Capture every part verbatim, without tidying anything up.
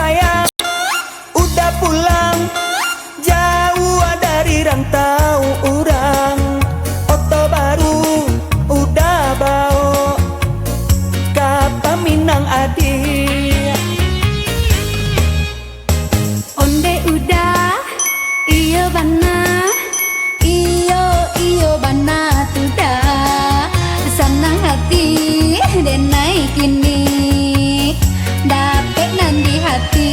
Sayang, Uda pulang jauah dari rantau urang. Oto baru Uda baok ka paminang adiak. Ondeh Uda, iyo bana. Iyo, iyo bana tu Da. Sanang hati denai kini, dapek nan di hati.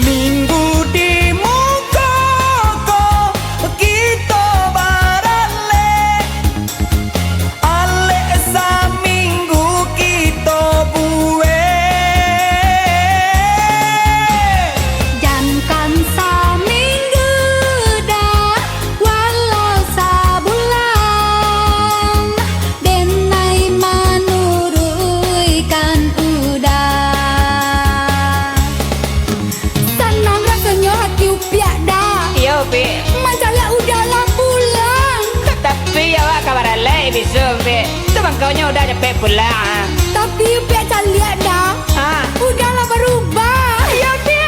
Minggu di muko ko kito baralek. Alek saminggu kito buek. Jankan saminggu Da, walau sabulan, denai manuruikan Uda. Sanang rasonyo hati Upiak Da. Iyo, Pi. Mancaliak Uda lah pulang. Tapi awak ka baralek bisuak, Pi. Tu mangkonyo Uda capek pulang. Tapi Upiak caliak Da. Ah. Uda lah barubah. Iyo, Pi.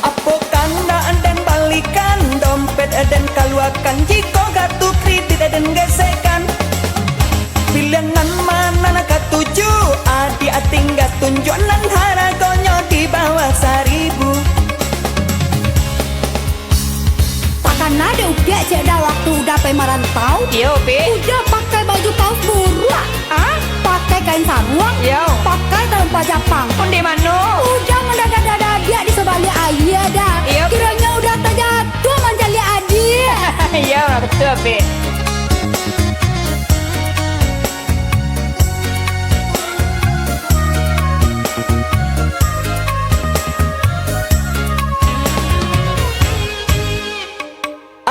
Apo kandak den balikan, dompet den kaluakan, jikok kartu kredit den gesekkan. Pilihan nan ma nan katuju, adiak tingga tunjuak nan haragonyo di bawah saribu. Takana dek Upiak ciek Da wakatu Uda pai marantau. Iyo, Pi. Uda pakai baju kaus buruak. Ah? Pakai kain saruang. Iyo. Pakai talompa Japang. Ondeh mano? Uda mandadadak-dadadak di sabaliak aia Da. Iyo. Kironyo Uda tajatuah mancaliak adiak. Iyo, batua, Pi.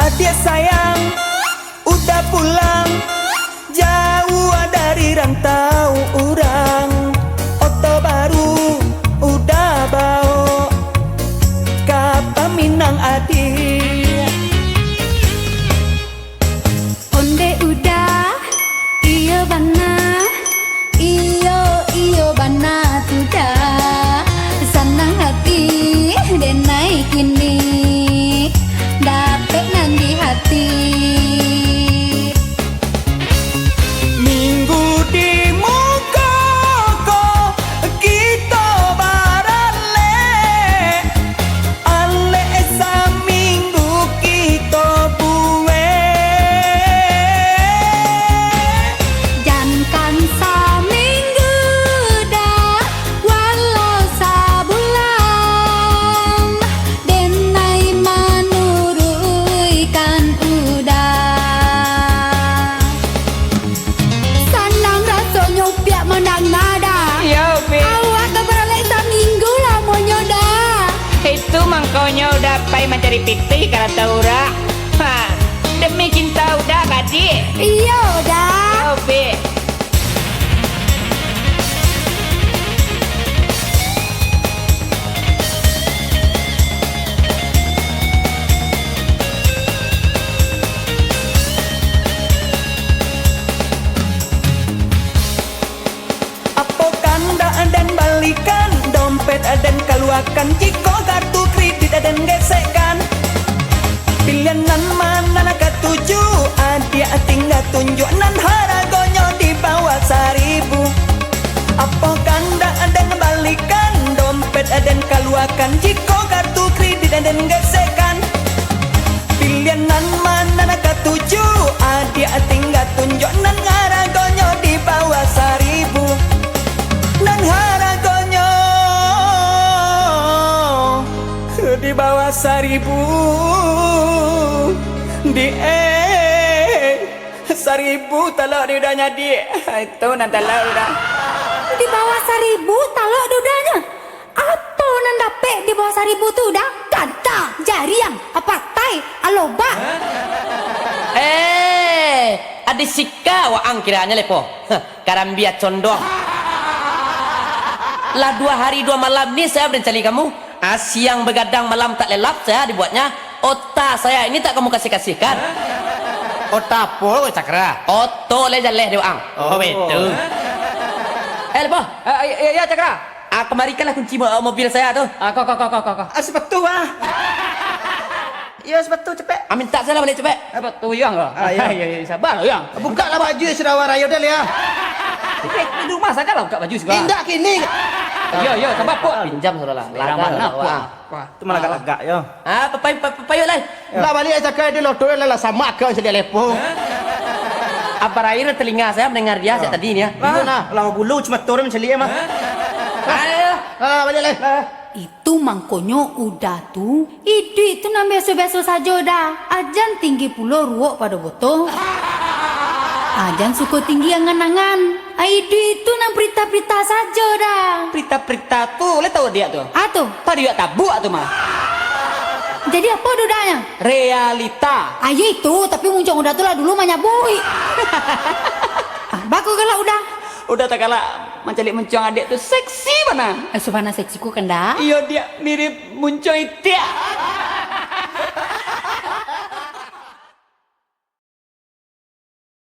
Adiak sayang, Uda pulang jauah dari rantau urang. Oto baru Uda baok ka paminang adiak. Ondeh Uda, iyo bana, iyo, iyo bana tu Da. Sanang hati denai kini, dapek nan di hati. Minggu di muko ko kito baralek. Alek saminggu kito buek. Jankan saminggu Da, walau sabulan, denai manuruikan Uda. Sanang rasonyo Upiak mandanga Da. Iyo, Pi. Awak ka baralek saminggu lamonyo Da. Itu mangkonyo Uda pai mancari pitih ka rantau urang. Ha, demi cinta Uda ka adiak. Iyo Da. Iyo, Pi. Apo kandak den balikan, dompet den kaluakan, jikok kartu kredit den gesekkan. Pilihan nan ma nan katuju, adiak tingga tunjuak nan haragonyo di bawah saribu. Apo kandak den balikan, dompet den kaluakan, jikok kartu kredit den gesekkan. Pilihan nan ma nan katuju, adiak tingga tunjuak nan haragonyo di bawah saribu. Nan haragonyo di bawah saribu, di, eh, saribu talok di Uda nyo, Diak. Itu nan talok Uda. Di bawah saribu talok di Uda nyo. Apo nan dapek di bawah saribu tu, Da? Kanta, jariang, patai, alobak. Eh, Disika waang kiranyo lepo. Heh, karambia condong. Lah dua hari dua malam ni saya mencari kamu. Ah, siang begadang malam tak lelap saya dibuatnya. Ota saya ini tak kamu kasih-kasihkan. Ota apo, Cakra? Oto le jaleh di waang. Oh, betul. Eh, lepo. Ah, iya, iya, Cakra. Ah, kemarikanlah kunci mo-, mobil saya tu. Ah, ko, ko, ko, ko, ko, ko. Ah, sepatu, ah. Iyo, sepatu, cepek. Ah, minta salah baliak, cepek. Apa tu, Yang? Ah, iyo. Iyo, iyo, sabar, Yang. Buka lah baju surawa rayo dah, Lia. Di, di rumah saja lah buka baju segala. Indak kini. Iyo, iyo, sabar, Pok. Pinjam saudara lah. Merah mana, Pok? Wah. Wah. Tu malah agak-agak, yo. Ah, papai-, pa-, papayuak lah. Lah baliak cakap dia loto lah, lah samak kau caliak lepo. Apa air telinga saya mendengar dia sejak tadi ni, ya? Lah, lah bulu cuma turun caliak mah. Ayo. Lah, baliak lah. Itu mangkonyo Uda tu, iduik tu nan biaso-biaso sajo, Da. Jan tinggi pulo ruok pado boto. Jan suko tinggi angan-angan. Iduik tu nan prita-prita sajo, Da. Prita-prita tu, lai tau diak tu? Ah, tu. Pariuak tabuak tu mah. Jadi apo dudanyo? Realita. Ayo itu, tapi muncuang Uda tu lah dulu manyabuik. Ah, bako galak Uda. Uda tagalak mancaliak muncuang adiak tu seksi bana. Eh, sabana seksi ko kan, Da? Iyo, diak mirip muncuang itiak.